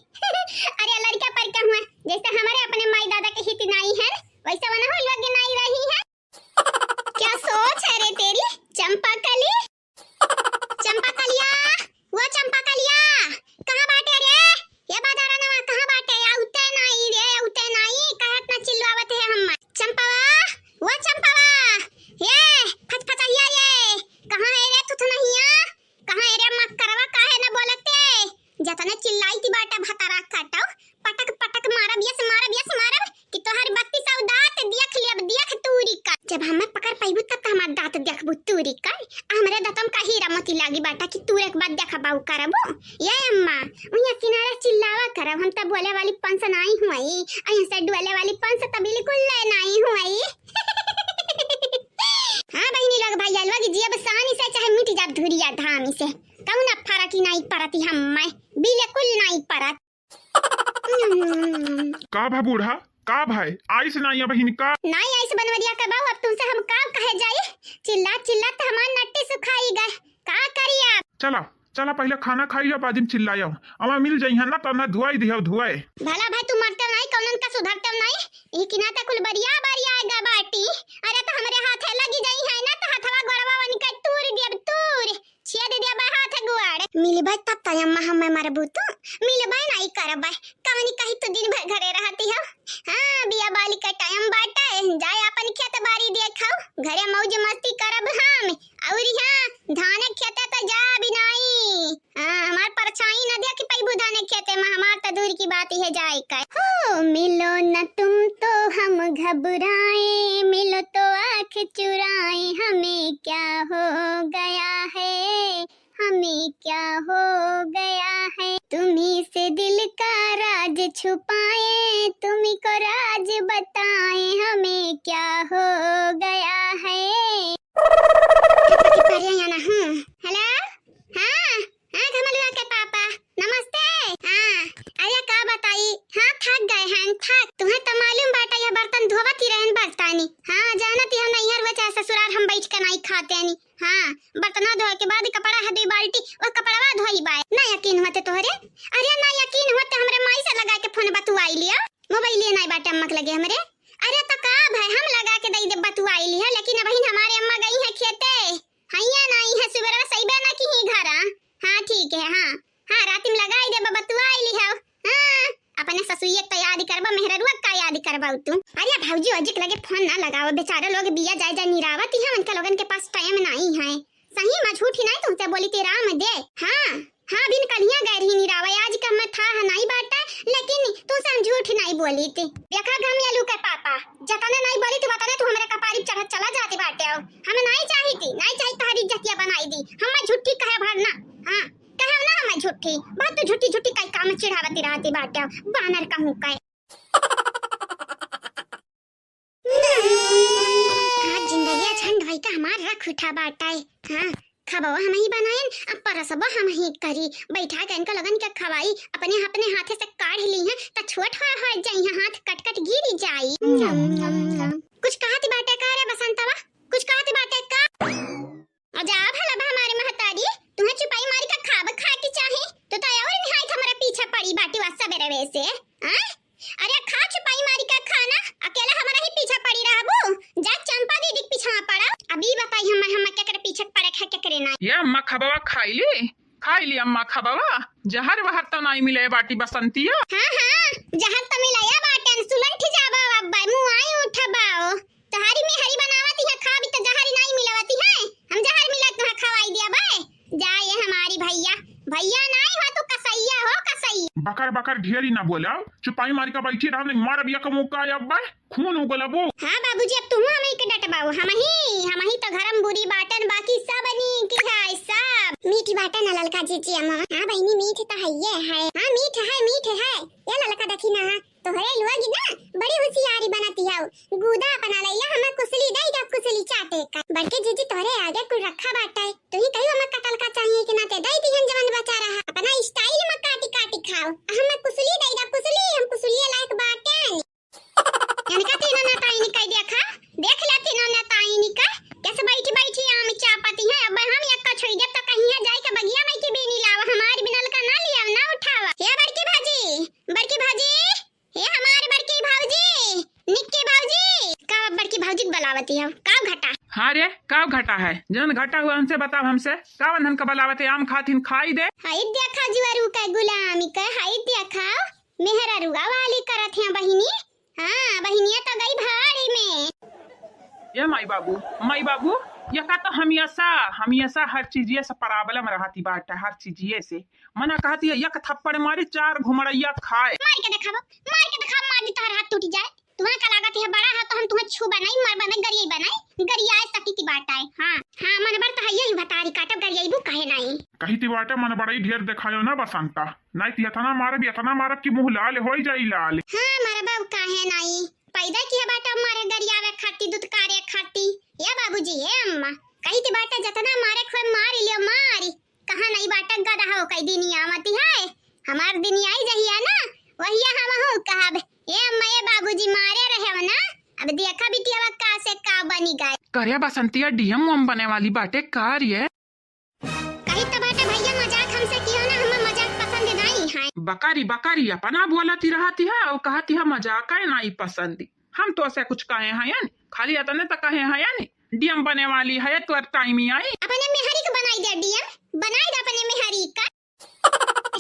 अरे लड़का पर का हुआ, जैसे हमारे अपने माई दादा के हित नाई है, वैसे वनहु लोग नाई रही है। क्या सोच है रे तेरी चंपा कली? चंपा कलिया, वो चंपा कलिया, कहाँ बाटे रे? ये बदारा नवा कहाँ बाटे? या उते नाई रे, उते नाई, कहत ना चिल्लावत है हम। चंपावा, वो चंपावा, ये फचफचहिया ये, कहाँ है रे थुथनहिया? कहाँ है रे मक्करवा, काहे ना बोलते? जतने चिल्लाई थी बाटा भतारा काटो, पटक पटक मारब, यस मारब, यस मारब कि तोहर बत्तीस सौ दांत देख लेब, देख तूरी का। जब हमें पकड़ पाइबू तब तो हमार दांत देखबू तूरी का। आ हमरे दांतम का हीरा मोती लागी बाटा कि तूरे के बाद देखबा उ करबू। ये अम्मा, उहाँ किनारा चिल्लावा करब, हम तब बोले वाली पंस नाई हुई, अहीं से डोले वाली पंस तब बिल्कुल ले नाई हुई। हाँ बहिनी लोग भैया लोग, जियब सानी से चाहे मिट जाब धुरिया धामी से, कौन फरक ही नाई परत ही हम मैं, बिल्कुल नाई परत। का भा बूढ़ा, का भाई, आइस नाई बहिन का? नाई आइस बनवरिया का बाऊ, अब तुमसे हम का कहे जाई? चिल्ला चिल्ला त हमार नट्टी सुखाई गए, का करी आप? चला, चला पहले खाना खाई लो, बाद में चिल्लायो। अमा मिल जाई है ना, तो ना धुआई दियो धुआई। भला भाई तू मरते नहीं, कौनन का सुधरते नहीं, ई किनाते कुल बरिया बरिया गा बाटी। अरे तो हमरे हाथे लगी जाई है ना, तो हथवा गोड़वा वनिका तूर देब तूर, छेद देब हाथ गोड़। मिलबे तब तो अम्मा हमें मरबू तू, मिलबे नहीं करबे। कवनी कही तू दिन भर घरे रहती हो। हाँ, बिया बाली का टाइम बाटे, जाए अपन खेत बाड़ी देखो, घरे मौज मस्ती करब हम। और हाँ, धान खेते तो जा भी नाई। हाँ, हमार परछाई न देखी पैबू धान खेते में, हमार तो दूर की बात है जाए का। हो, मिलो न तुम तो हम घबराए, मिलो तो आँख चुराए, हमें क्या हो। छुपाएं, तुम ही को राज बताएं, हमें क्या हो गया है। अरे, अरे, यहाँ ना, हम्म। हेलो? हाँ, हाँ, घमलुआ के पापा, नमस्ते। हाँ, अरे का बताई, हाँ, थक गए हैं, थक। तुम्हें तो मालूम बाटे, यह बर्तन धोवत ही रहन बरतानी। हाँ, जानत ही हम नैहर हुआ चाहे ससुराल, हम बैठ के नहीं खाते नहीं। हाँ, बर्तना धोए के बाद कपड़ा है दुई बाल्टी, वह कपड़वा धोई बाय। ना यकीन होते तोहरे? अरे ना यकीन होते हमरे माई से लगा के फोन बतुआई लिया। मोबाइल ये नहीं बाटे अम्मा के लगे हमरे। अरे तो का भाई, हम लगा के दई दे बतुआई लिया, लेकिन अबहिन हमारे अम्मा गई है खेते। हैया नहीं है, सुबेरवा सइबे ना की ही घरा। हाँ, ठीक है, हाँ। हाँ, राती में लगाई देबा, बतुआई लिहव। हाँ, अपने ससुइया के तो याद करबा, मेहररुआ का याद करबा तू। अरे भौजी, ओजी के लगे फोन ना लगाओ, बेचारा लोग बिया जाए जाए निरावत ही है, उनके लोगन के पास टाइम नहीं है। सही में झूठी नहीं तुमसे बोली ती राम दे। हाँ, हाँ, बिन कलिया गए रही निरावे, आज का मैं था नहीं बाटा, लेकिन तुमसे हम झूठ नहीं बोली ती। देखा घमियालू के पापा, जतने नहीं बोली ती, वतने तू हमरे कपारी चढ़त चला जाती बाटे हो। हम नहीं चाही ती, नहीं चाही तोहरी इज्जतिया बनाई दी। हम झूठी कहे भर ना। हाँ, कहे ना हम झूठी। बहुत तू झूठी झूठी कई काम चिढ़ावती रहती बाटे। बानर कहूँ कहे। आज जिंदगिया झंड भाई का हमार रख उठा बाटे। हाँ, खबवा हम ही बनाएन, अब परसबा हम ही करी। बैठा के इनका लगन के खवाई, अपने, अपने हाथे से काढ़ ली हैं, त छोट हो, हो जाई हैं, हाथ कट कट गिरी जाई। कुछ कहती बाटे का रे बसंतवा? कुछ कहती बाटे का? आ जा भला बा हमारी महतारी, तुम्हें चुपाई मारी का खाब खा के चाहे, तो तो और निहायत हमारा पीछा पड़ी बाटी वा सबेरवे से, हाँ? अरे खा चुपाई मारी का खाना, अकेला हमारा ही पीछा पड़ी रहबू? जा चंपा दीदी के पीछा पड़ा। अभी बताई हम, हम केकरे पीछे पड़े है, केकरे ना। ये अम्मा खबवा खाई ली, खाई ली अम्मा खबवा, जहर वहर तो नहीं मिले बाटी बसंतिया। हाँ, हाँ, जहर तो मिलाया बाटन, सुलंठ जाबा अब्बा, मुँह आई उठबाओ। तोहारी मेहरी बनावत है, खाबी त जहरी नाई मिलावती है। हम जहर मिला तुहा खवाई दिया बे। जा ये हमारी भैया, भैया नाई हो तू, कसैया हो, कसैया। बकर बकर ढेरी ना बोला, चुपाई मारी का बैठी रहा, नहीं मार बिया का मौका आया बे, खून उगलबो। हाँ बाबूजी, अब तुम हम ही के डटबाओ, हम ही, हम ही तो घरम बुरी बाटन, बाकी सब नीक है, सब। मीठ बाटन ना ललका जीजी अम्मा। हाँ बहिनी, मीठ तो है ये है। हाँ मीठ है, मीठ है। ये ललका देखी ना, तोहरे लोग ना बड़ी होशियारी बनती हौ। गूदा अपना लैया हमें कुसली दे जा, कुसली चाटे का। बड़के जीजी तोहरे आगे कुल रखा बाटे। तू ही कहियो हमें कटल का चाहिए कि ना ते दे दिहन जवन बचा रहा। अपना स्टाइल में काटी काटी खाओ। हमें कुसली दे जा, कुसली, हम कुसलिए लायक बाटे। इनका तीनों नताइन कह देखा, देख ले तीनों नताइन का। कैसे बैठी बैठी आम चापती है। अब हम यक्का छोड़ दे तो कहीं है जाए के बगिया में की बीनी लावा, हमारी बिनल का ना लिया, ना उठावा। हे बड़की भाजी, बड़की भाजी, हे हमारे बड़की भौजी, निक्की भौजी, का बड़की भौजी के बुलावती है? का घटा? हाँ रे, का घटा है? जौन घटा हुआ हमसे बताओ, हमसे का बंधन का बुलावत है? आम खातिन खाई दे। हाय देखा जुआरू का गुलामी का, हाय देखा मेहरा रुआ वाली करत है बहिनी। हाँ, बहिनिया तो गई भाड़ी में। ये माई बाबू, माई बाबू, यका तो हमेशा, हमेशा हर चीजिए से problem रहती बाटे, हर चीजिए से। मना कहती है, एक थप्पड़ मारी, चार घुमड़ैया खाए। मार के देखावा, मार के देखावा, मार दी तोहर हाथ टूट जाए। तुम्हें का लागत है बड़ा है तो हम तुम्हें छू बनाई, मार बनाई, गरियाई बनाई, गरियाए सकी की बात आए। हाँ, हाँ, मन बर तो है यही बतारी काटब, गरियाईबू काहे नाई? कही ती बाटे मन बड़ाई ढेर देखायो ना बसंता, नाई ती इतना मारब, इतना मारब कि मुँह लाल होई जाई लाल। हाँ, मारा बाबू काहे नाई? पैदा किया बाटा मारे गरियावे खाती, दुत्कारे खाती। या बाबूजी, ए अम्मा, कही ती बाटे जतना मारे खोए मारी लियो मारी। कहाँ नाई बाटा गधा हो कई दिन आवती है। हमार दिन आई जहिया ना, वहिया हम हो कहब, ए अम्मा, ए बाबूजी मारे रहे हो ना। अब देखा बिटिया का से का बनी गए। करे बसंतिया DM वम बने वाली बाटे का रे? कही त बाटे भैया, मजाक हमसे कियो ना, हमें मजाक पसंद नाई है। बकारी, बकारी, अपना बोलती रहती है और कहती है मजाक है नाई पसंद। हम तो ऐसे कुछ कहे हैं यानी, खाली इतने तो कहे हैं यानी, DM बने वाली है, तोर time ही आई। अपने मेहरी को बनाई दे DM, बनाई दे अपने मेहरी का।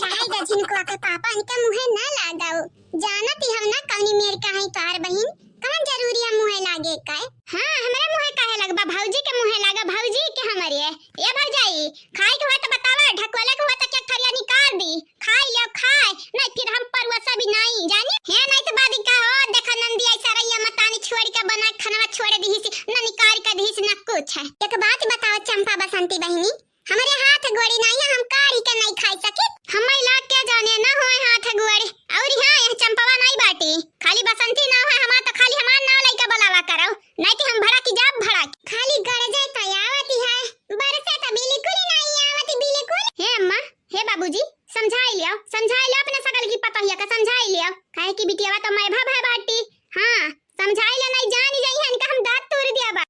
रहाई दे झिनकुआ के पापा, इनके मुँहे ना लागो। जानत ही हम ना कौनी मेर का है तोहार बहिन, कौन जरूरी है मुँहे लागे का? हाँ, हमरे मुँहे काहे लगबा? भौजी के मुँहे लागा, भौजी के हमरे। ए भौजाई, खाए के हुआ तो बतावा, ढकवले के हुआ तो क्या थरिया निकाल दी, खाई लियो खाए, नहीं फिर हम परुआ सब ही नहीं जानी। हे नहीं तो बादी का हो, देखा नंदी ऐसा रही है, मतानी छोड़ के बना खाना छोड़ दी सी, न निकाल के दी सी, न कुछ है। एक बात बताओ चंपा बसंती बहिनी, हमरे हाथ गोड़ी नाई है, हम काढ़ी के नाई खाई सकित। हमें लाग के जाने ना होए हाथ गोड़ी। और हाँ, यह चंपवा नाई बाटी, खाली बसंती नाव है हमार, तो खाली हमार नाव लइका बोलावा करो, नाई तो हम भड़क जाब भड़क। खाली गरजे तो आवत है, बरसे तो बिल्कुल नाई आवत, बिल्कुल। हे अम्मा, हे बाबूजी, समझाई लियो, समझाई लियो अपने सकल की पतोहिया का, समझाई लियो, काहे कि बिटियावा तो मैं भा भा बाटी। हाँ, समझाई ले, नाई जानी जाई है इनका हम दांत तोड़ दिया बा।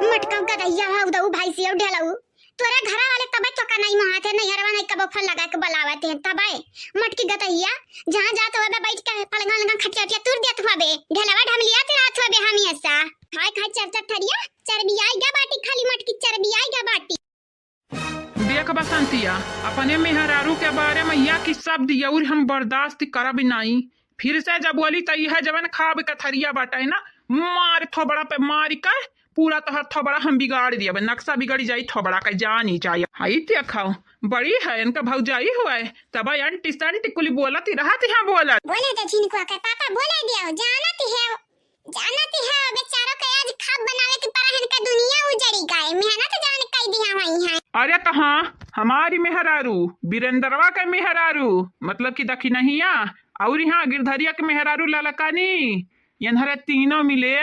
मटका गदहिया हौ दऊ भाई से ढेलऊ। तोरे घरा वाले तबे तोका नाई मोहात है, नैहरवा नाई कबो फोन लगा के बुलावत है तबे। मटकी गदहिया, जहाँ जात होबे बैठ के पलंगा लंगा खटिया उटिया तूर देत होबे। ढेलवा ढमलिया ते रात होबे हम ऐसा। खाए खाए चरचर थरिया, चरबियाई गा बाटी, खाली मटकी चरबियाई गा बाटी। देख बसंतिया, अपने मेहरारू के बारे में या कि शब्द यौर हम बर्दाश्त करब नाई। फिर से जब बोली त यह जवन खाब के थरिया बाटे ना, मार थोबड़ा पे मार के पूरा तोहर थोबड़ा हम बिगाड़ दियब, नक्शा बिगड़ जाई थोबड़ा के, जानी जाए। हई देखो, बड़ी है इनका भौजाई हुआ है, तब एंटी सेंटी कुली बोलत ही रहत यहाँ बोलत। बोले तो झिनकुआ के पापा बोले दियो, जानत है, जानत है, बेचारों के आज खाब बनावे के परा इनका दुनिया उजड़ी गए, मेहनत जान कई दिया हुई है। अरे तो हाँ, हमारी मेहरारू, बीरेंद्रवा के मेहरारू, मतलब कि दखिनहिया, और यहाँ गिरधरिया के मेहरारू ललकानी, यन्हरे तीनों मिले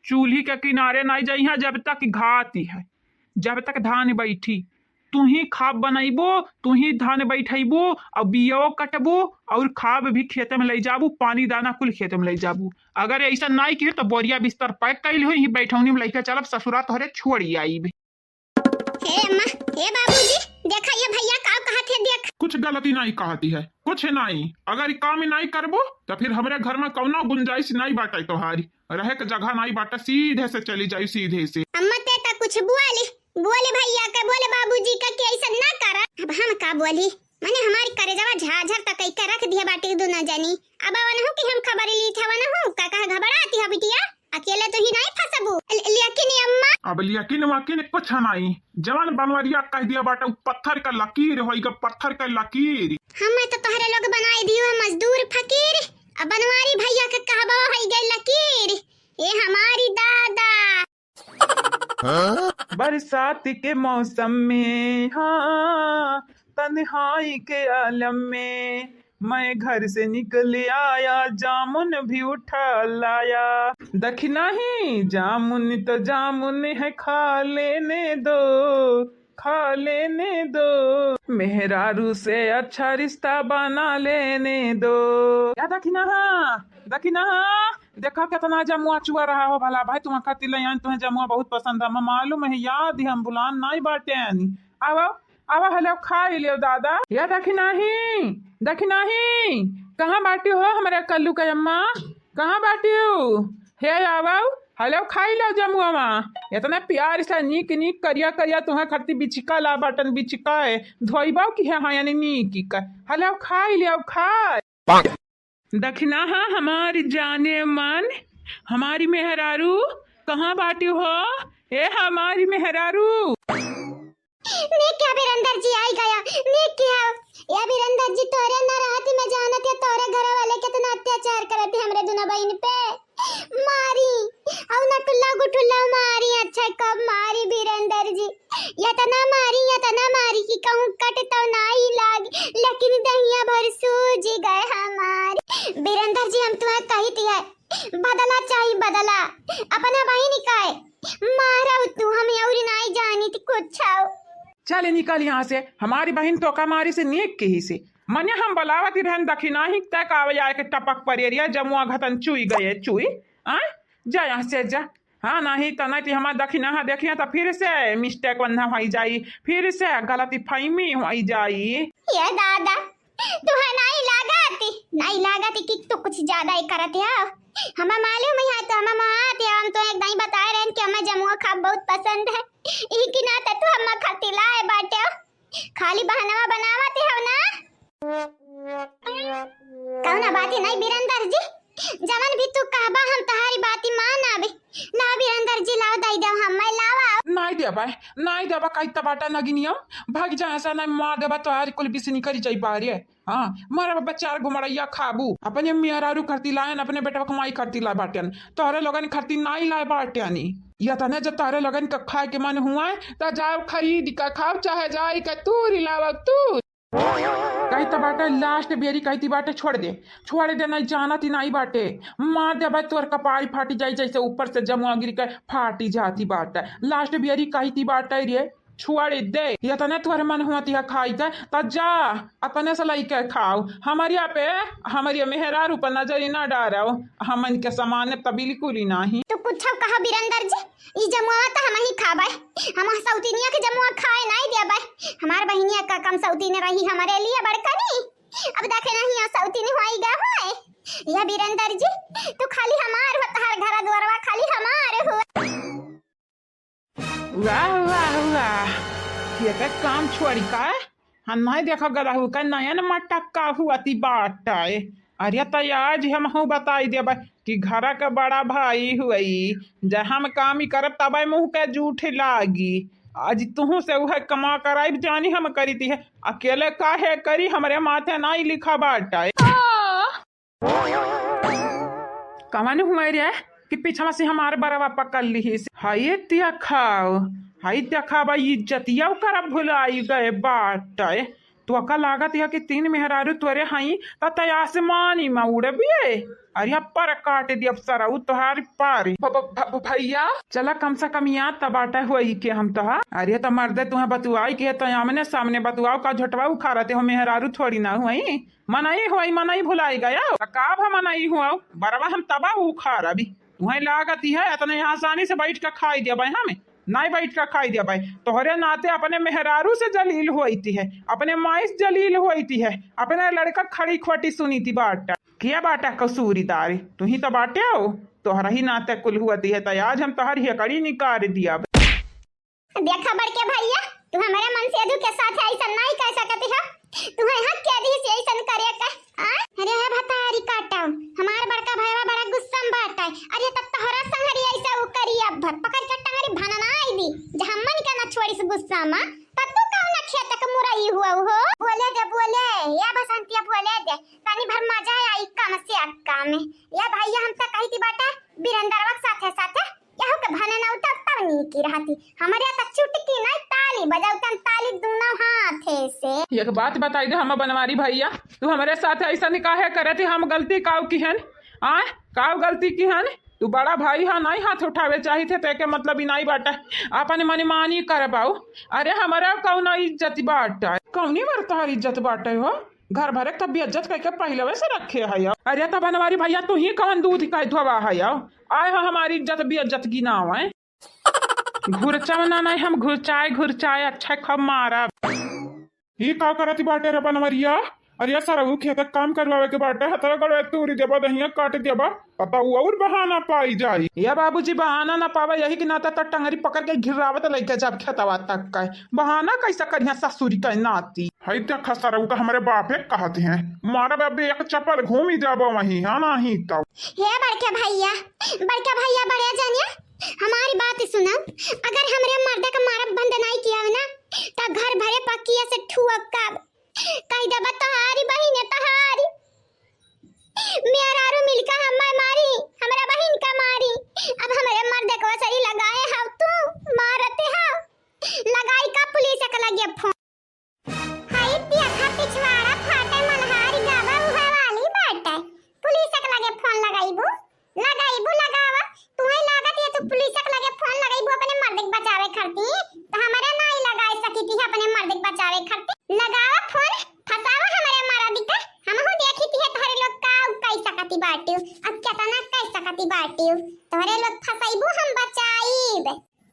चूल्ही के किनारे नाई जइहाँ जब तक घात है, जब तक धान बैठी। तू ही खाब बनैबो, तू ही धान बैठैबो, और बियो कटबो, और खाब भी खेते में ले जाबू, पानी दाना कुल खेते में ले जाबू। अगर ऐसा नाई किहे तो बोरिया बिस्तर पैक कैल हो, ही बैठौनी में लेके चलब ससुरा, तोहरे छोड़ी आईब। हे अम्मा, हे बाबूजी, देखा ये भैया का कहत है, देख। कुछ गलती नाई कहती है, कुछ नाई। अगर ई काम नाई करबो, तो फिर हमरे घर में कौनो गुंजाइश नाई बाटे तोहारी। रहे के जगह नाई बाटे, सीधे से चली जाई, सीधे से। अम्मा ते तो कुछ बोली, बोले भैया के, बोले बाबूजी के कि ऐसा ना करा। अब हम का बोली, मने हमारी करेजवा झाझर तक कई के रख दिया बाटी दुनो जनी। अब वनहु की हम खबर ली थे, वनहु का कहा घबराती हो बिटिया। अकेले तो ही नहीं फंसबू। ल-, लेकिन अम्मा। अब लेकिन वकिन कुछ नहीं, जवन बनवरिया कह दिया बाटे, उ पत्थर का लकीर होई गा, पत्थर का लकीर। हमें तो तोहरे लोग बनाई दियो है मजदूर फकीर, अब बनवारी भैया के कहबो होई गई लकीर। ये हमारी दादा। बरसात के मौसम में, हाँ, तन्हाई के आलम में, मैं घर से निकल आया, जामुन भी उठा लाया। दखिनही, जामुन तो जामुन है, खा लेने दो, खा लेने दो, मेहरारू से अच्छा रिश्ता बना लेने दो। या दखिनहा, दखिनहा, देखा कितना जमुआ चुआ रहा हो भला भाई, तुम्हारे खातिर ले आन, तुम्हें जमुआ बहुत पसंद है, हमें मालूम है, याद है, हम बुलान नाई बाटे आनी। आवा, आवा, हलो, खाई लेव दादा। या दखिनही, दखिनही, कहाँ बाटी हो हमारे कल्लू का अम्मा? कहाँ बाटी हो? हे आवा, हलो, खाई लेव जमुआ। इतना प्यार से नीक नीक करिया करिया तुम्हारे खातिर बिचिका ला बाटन, बिचिका है, धोइबाव की है, हाँ, यानी नीक का। हलो, खाई लेव, खाई। दखिनहा हमारी जाने मन, हमारी मेहरारू, कहाँ बाटी हो? ए हमारी मेहरारू। नीक किहा बीरेंद्र जी आई गया, नीक किहा। या बीरेंद्र जी तोरे न रहती मैं जानत या तोरे घर वाले कितना अत्याचार करत है हमरे दुनो बहिन पे। मारी, औ नटुल्ला गुटुल्ला मारी, अच्छा कब मारी बीरेंद्र जी। यतना मारी, यतना मारी कि कहूँ कट तो नाई लाग, लेकिन दहिया भर सूज गए हमार। बीरेंद्र जी, हम तुम्हें कही थी है, बदला चाही बदला, अपना बहिन का है, मारा तू, हम और नाई जानी थी कुछ। चले निकल यहाँ से, हमारी बहिन तो का मारी से नीक किही से। मने हम बलावत ही रहन दखिनही तक आवे आए के टपक पर एरिया जमुआ घतन चुई गए चुई। आ जा यहाँ से जा। हाँ, नहीं तो, नहीं तो हमार दखिनहा देखिया तो फिर से मिस्टेक वन्ना होई जाई, फिर से गलती फहमी होई जाई। ये दादा, तुहे नाई लागत, नाई लागत कि तू कुछ ज्यादा ही करत हो। हमें मालूम है तो हमें मात है, हम तो एक दाई बताए रहन कि हमें जमुआ खाब बहुत पसंद है। ई कि ना तो तू हमें खातिर लाए बाटे। खाली बहनवा बनावत हो ना। कौना बाती नहीं बीरेंद्र जी, जवन भी तू कहबा हम तहारी बाती मान आबे। लाओ बीरेंद्र जी, लाओ दई दो हम, मैं लावा। नाई देबा, नाई देबा, कई त बाटा नगिनिया, भाग जा ऐसा नहीं मार देबा, तोहारी कुल बिसनी करी जाई बाहरे। हाँ, मारा बाबा चार घुमड़ैया खाबू, अपने मेहरारू खरती लायन, अपने बेटवा कमाई खरती ला बाटन, तोहरे लोगन खरती नाई लाए बाटनी। या तने जब तोहरे लोगन का खाए के मन हुआ, त जाओ खरीद का खाओ, चाहे जाई का तूरी लावा तू। कही त बाटे, लास्ट बेरी कही ती बाटे, छोड़ दे, छोड़ दे, नहीं जानत ही नहीं बाटे, मार देबे तोर कपारी फाटी जाई, जैसे ऊपर से जमुआ गिर के फाटी जाती बाटे। लास्ट बेरी कही ती बाटे रे, छोड़ दे। यतने तोहरे मन हुआ तिहा खाई के, त जा, अपने से लइके खाओ। हमरिया पे, हमरिया मेहरारू पे नजर ही ना डारो। हमन के सामान त बिल्कुल ही नाही। तू कुछ कहा बिरेंदर जी, ई जमुआ त हम ही खाबे। हम सौतिनिया के जमुआ खाए नाही देबे। हमार बहिनिया का कम सौतिन रही हमरे लिए बड़कनी। अब देखे नहीं, यहाँ सौतिन होई गा होए। यह बिरेंदर जी, तू खाली हमार हो, तहार घर दुआरवा खाली हमार हो। वाह, वाह, वाह। ये के काम छोड़ी का? हम नहीं देखा गदहू का नयन मटक्का हुआ ती बाटे। अरे त आज हम हूँ बताई देबे कि घर के बड़ा भाई हुई, जब हम काम ही करब तबे मुँह के जूठ लागी। आज तुहू से उहे कमा कराई जानी हम करी ती है, अकेले काहे करी, हमरे माथे नहीं लिखा बाटे। कवन हुए रे कि पीछवा से हमार बरवा पकड़ लिहिस? हाय देखा, हाय देखा बा, इज्जतिया ओकर भुलाई गए बाटे। तोका लागत है कि तीन मेहरारू तोरे हई, त तै आसमानी में उड़बिए। अरे पर काट दियब सरऊ तोहार पारी। भ-, भ-, भ-, भैया, चला कम से कम यहाँ त बाटे होई के हम तोहार। अरे त मर्दे तुहे बतुआई के, त आमने सामने बतुआओ, का झोटवा उखाड़ते हो, मेहरारू थोड़ी ना हुई। मनई होई, मनई भुलाई गया। त का भा मनई हुआ? बरवा हम तबा उखाड़बी। तुहई लागत ही है, इतने आसानी से बैठ के खाई देबे हम? नहीं बैठ के खाई देबे। तोहरे नाते अपने मेहरारू से जलील होई ती है, अपने माई से जलील होई ती है, अपने लड़का खड़ी खोटी सुनी ती बाटा। के बाटा कसूरीदार? तुही तो बाटे हो, तोहरा ही नाते कुल हुआ ती है, त आज हम तोहर हेकड़ी निकाल दिया। देखा बड़के भैया, तू हमरे मनसेधू के साथ ऐसा नहीं कह सकती हो। तू है हक के दी से ऐसा करे के, आ? अरे हे भतारी काटा, हमार बड़का भैया बड़ा गुस्सा में बाटा है। अरे तब तोहरा संगरी ऐसा उ करी, अब भर पकड़ के टंगरी भनना आई दी। जहाँ मन के ना छोड़ी से गुस्सा में, तब तू कौन खेत के मुरई हुआ हो? बोले दे, बोले, या बसंतिया बोले दे, तनी भर मजा आई कम से कम। या भैया हम तो कही थी बाटा, बिरेंदरवा के साथे साथे यहू के भने ना उतर तब नीकी रहती। हमरे त चुटकी नहीं ताली बजाउतन ताली दोनों हाथे से। एक बात बताई दे हम बनवारी भैया, तू हमरे साथ ऐसा नहीं काहे करे थे? हम गलती काऊ की हन? आ काऊ गलती की हन? तू बड़ा भाई हा, नहीं हाथ उठावे चाहिए थे, तेके मतलब ही नहीं बाटे। अपन मनमानी करबाऊ। अरे हमारा कौन इज्जत बाटे? कौनी बार तोहार इज्जत बाटे हो? घर भरे के तब बेइज्जत करके पहले से रखे है। अरे तब बनवारी भैया तू ही कौन दूध का धोवा है? आए हो हमारी इज्जत बेइज्जत गिनावे। घुरचा ना नहीं, हम घुरचाए घुरचाए अच्छा खूब मारब। ई का करत बाटे रे बनवरिया? अरे सरऊ खेत के काम करवावे के बाटे, हथवा गड़वा तूरी देबा, दहिया काट देबा, पता उ और बहाना पाई जाई। या बाबूजी बहाना ना पावे, यही के नाता त टंगरी पकड़ के घिरावत लइके जाब खेतवा तक का। बहाना कैसा करिया ससुरी का नाती। हई देखा सरऊ का हमरे बापे कहत हैं, मारब अब एक चप्पल घूमी जाबो वहीं, हाँ नहीं तो। हे बड़के भैया, बड़के भैया, बड़े जनिया, हमारी बात सुनो। अगर हमरे मर्दे का मारब बंद नहीं किया ना, त घर भरे पकिया से ठुअकब। कह देबा तोहारी बहिन है, तोहारी। मेहरारू मिलका हमें मारी, हमरा बहिन का मारी। अब हमरे मर्दे को सही लगाए हव तू, मारते हव। लगाई का पुलिस के लगे फोन। हाय देखा पिछवाड़ा फाटे मल्हारी गावा उहे वाली बाटे। पुलिस के लगे फोन लगाईबू, लगाईबू लगावा। तुहे लागत है तू पुलिस के लगे फोन लगाईबू अपने मर्द के बचावे खातिर, तो हमरे नाई लगाए सकी थी अपने मर्द के बचावे खातिर। लगावा फोन, फसावा हमरे मर्द के, हमहू देखी थी तोहरे लोग का कई सकती बाटियो, अब केतना कई सकती बाटियो। तोहरे लोग फसाईबू हम बचाईब।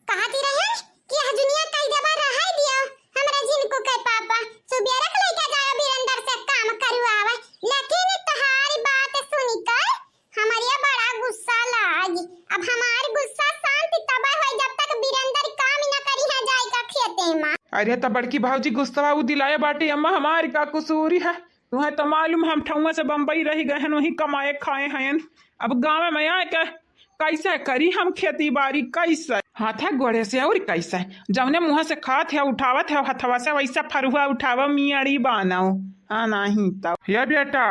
कहती रहन कि यह दुनिया कई देबा रहाई दियो, हमरा जिनको के पापा सुबेरे के लेके जाओ बीरेंदर से काम करवावे, लेकिन तोहारी बात सुनी कर हमरिया बड़ा गुस्सा लागी। अब हमार गुस्सा शांत तबे होई जब तक बीरेंदर काम न करी है जाए का खेते में। अरे त बड़की भौजी गुस्सा उ दिलाए बाटी अम्मा, हमार का कसूरी है? तुहे त मालूम हम ठउआ से बम्बई रही गए हन, वहीं कमाए खाए हन। अब गाँव में आए के कैसे करी हम खेती बाड़ी, कैसे? हाथे गोड़े से और कैसे? जौने मुँह से खात है, उठावत है हथवा से, वैसा फरुआ उठावा, मियड़ी बानव। हाँ, नहीं तब। ये बेटा,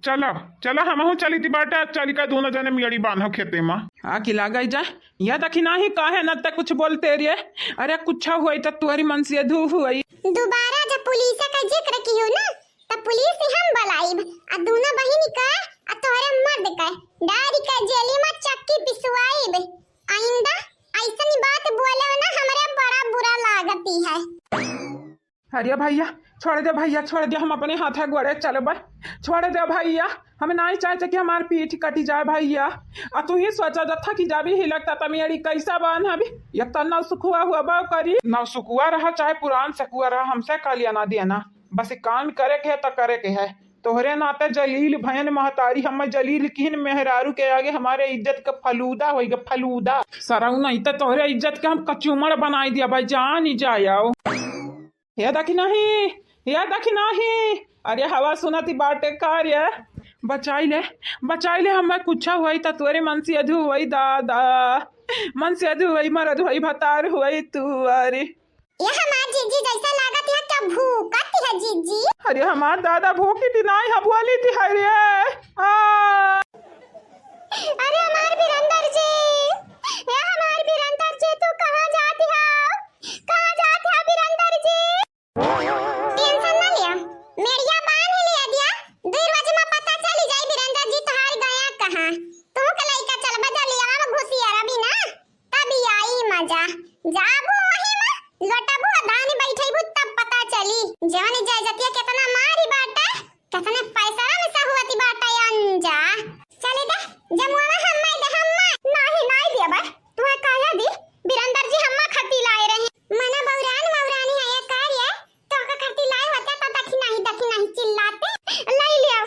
चलो, चलो, हमहू चली थी बाटा, चली का दोनों जने मियड़ी बान्हो खेते मा। आ, कि लागे जा, या देखी नाही काहे न त कुछ बोलते रे। अरे कुछ होई त तोहरी मन से धू होई। दोबारा जब पुलिस का जिक्र कियो ना, त पुलिस हम बलाइब, आ दोनों बहिनी का, आ तोहरे मर्द का, डारी का जेली मा चक्की पिसवाइब। आइंदा ऐसन बात बोले ना, हमरे बड़ा बुरा लागती है। अरे भैया, छोड़ दे भैया, छोड़ दे, हम अपने हाथे गोड़े चलबे। छोड़ दे भैया, हम नाई चाहते कि हमार पीठ कटी जाए भैया। आ तू ही सोचा जथा कि जाबी ही लगता तमी अड़ी कैसा बान हबी। एक तो नौसुखुआ हुआ बा करी, नौसुखुआ रहा चाहे पुरान सकुआ रहा, हमसे का लेना देना। बस काम करे के है तो करे के है। तोहरे नाते जलील भयन महतारी, हम जलील किन मेहरारू के आगे हमारे इज्जत का फलूदा होई गे, फलूदा। सरऊ नहीं तो तोहरे इज्जत के हम कचूमड़ बनाई दिया भाई, जान ही जाओ। हे देखी नाही, हे देखी नाही। अरे हवा सुनती बाटे का रे? बचाई ले, बचाई ले, हमें कुछ होई त तोरे मन से अधू होई दादा, मन से अधू होई, मरद होई, भतार होई तू। अरे ये हमार जीजी जैसे लागत है क्या भूकत है जीजी? अरे हमार दादा भूकी थी नाही, हम बोली थी, अरे आ। अरे हमार बिरंदर जी, ये हमार बिरंदर जी, तू कहाँ जाती हो? कहाँ जाती हो बिरंदर जी? टेंशन ना लिया, मेरिया बांध ही लिया दिया। दो रोज में पता चली जाई बिरंदर जी तोहार गया कहाँ। तू के लइका चल बजा लिया हम घुसिया रवि ना, तब आई मजा। जाबू वही में लोटबू आ धान बैठेबू तब पता चली। जवन जय जतिया कितना मारी बाटे, कितने पैसा में सहुआती बाटे अंजा। चली दे, जमुआ हम्मा दे हम्मा। नाही, नाही दिया बा, तुम्हें काया दी, बिरंदर जी हम्मा खती लाए रहे। मना बौरान मौरानी है ये कार्य, तो का खती लाए होते तो दखी नाही, दखी नाही चिल्लाते, ले लियो।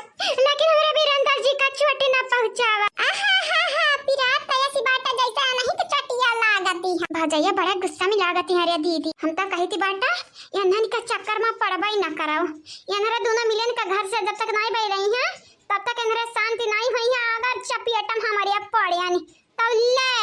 लेकिन हमरे बिरंदर जी का चोट ना पहुँचावा। आहा हा हा, पिरात तयसी बाटा जैसा नहीं तो चटिया लागती है। भजैया बड़ा गुस्सा में लागती है रे दीदी। हम तो कही थी बाटा, इन्हन का चक्कर में पड़बई ना कराओ। इन्हरे दोनों मिलन का घर से जब तक नहीं बह रही हैं, तब तक इन्हरे शांति नहीं हुई है। अगर चपेटम हमारे अब पड़े यानी तो ले,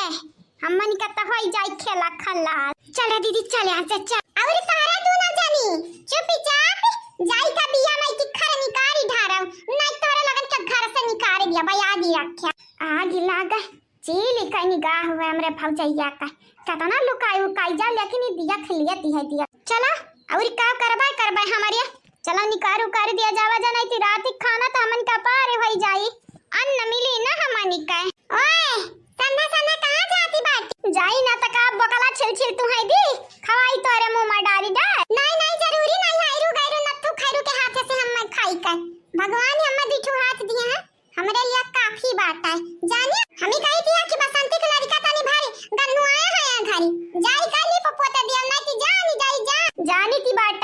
हमन का तो होई जाई खेला खल्लास। चल रे दीदी, चल यहाँ से, चल। अउर तोहरा दोनों जनी चुपचाप जाई का बिया माई की खर निकारी ढारव, नहीं तोहरा लगन के घर से निकारी दिया, बयादी रख्या। आग लाग, चीली का निगाह हुए हमरे भौजैया का। कतना लुकाई उकाई जा, लेकिन ई दिया खिलिया दी है दिया। चला, अउर का करबे, करबे हमरे। चला, निकार उकार दिया जावा जा, नहीं ती रात ही खाना तो हमन का पार होई जाई। अन्न मिली ना हमन का। ओए, संधा संधा कहाँ जाती बाटी? जाई ना त का बोकला छिल छिल तू है दी, खवाई तोरे मुंह में डाली डाल। नहीं, नहीं, जरूरी नहीं है, रू गैरू नत्थू खैरू के हाथे से हम खाई कर। भगवान ही हमें दिठू हाथ दिए हैं, हमरे लिए काफी बात है। जानी, हमी कही थी कि बसंती के लड़का तनी भारी गन्नू आया है यहाँ घरी। जाई का ली पपोते दिया, नहीं ती जानी जाई जा। जानी ती बात